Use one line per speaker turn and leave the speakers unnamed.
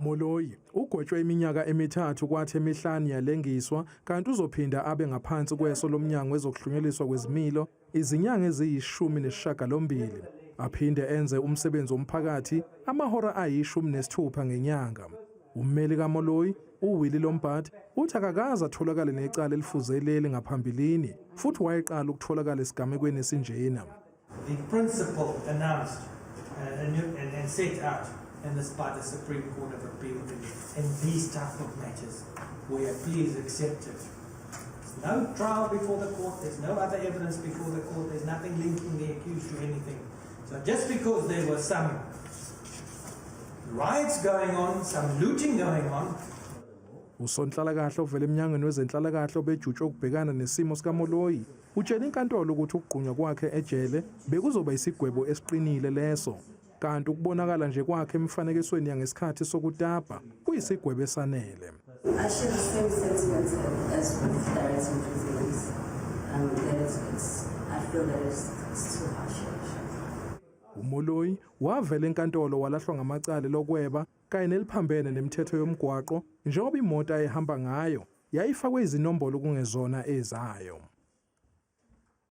Moloi ugwetshwe iminyaka 3 kwathi 5 yalengiswa, kanti uzophinda abe ngaphansi kweso lomnyango wezokuhlunyeleliswa kwezimilo izinyanga eziyi-18, aphinde enze umsebenzi womphakathi amahora ayi-16 ngenyanga. Ummeli kaMoloi, uWillie Lombard, uthi akakaze atholakale necala elifuze leli ngaphambilini futhi wayeqala ukutholakala esigamekweni esinjena.
The principle announced and set out in this by the Supreme Court of Appeal in these type of matters where a plea is accepted. There's no trial before the court, there's no other evidence before the court, there's nothing linking the accused to anything. So just because there was some riots going on, some looting going on,
Usonhlalakahle ovela emnyangweni wezenhlalakahle obejutshwe ukubhekana nesimo sikaMoloi utshela inkantolo ukuthi ukugqunywa kwakhe ejele bekuzoba isigwebo esiqinile leso, kanti ukubonakala nje kwakhe emifanekisweni yangesikhathi sokutapa kuyisigwebo esanele.
I share the same sentiments as with Director Mfuzeli's. That I feel that it's too harsh, actually.
UMoloi wavela enkantolo walahlwa ngamacala lokweba kanye neliphambene nemithetho yomgwaqo, njengoba imoto ayehamba ngayo yayifakwe izinombolo kungezona ezayo.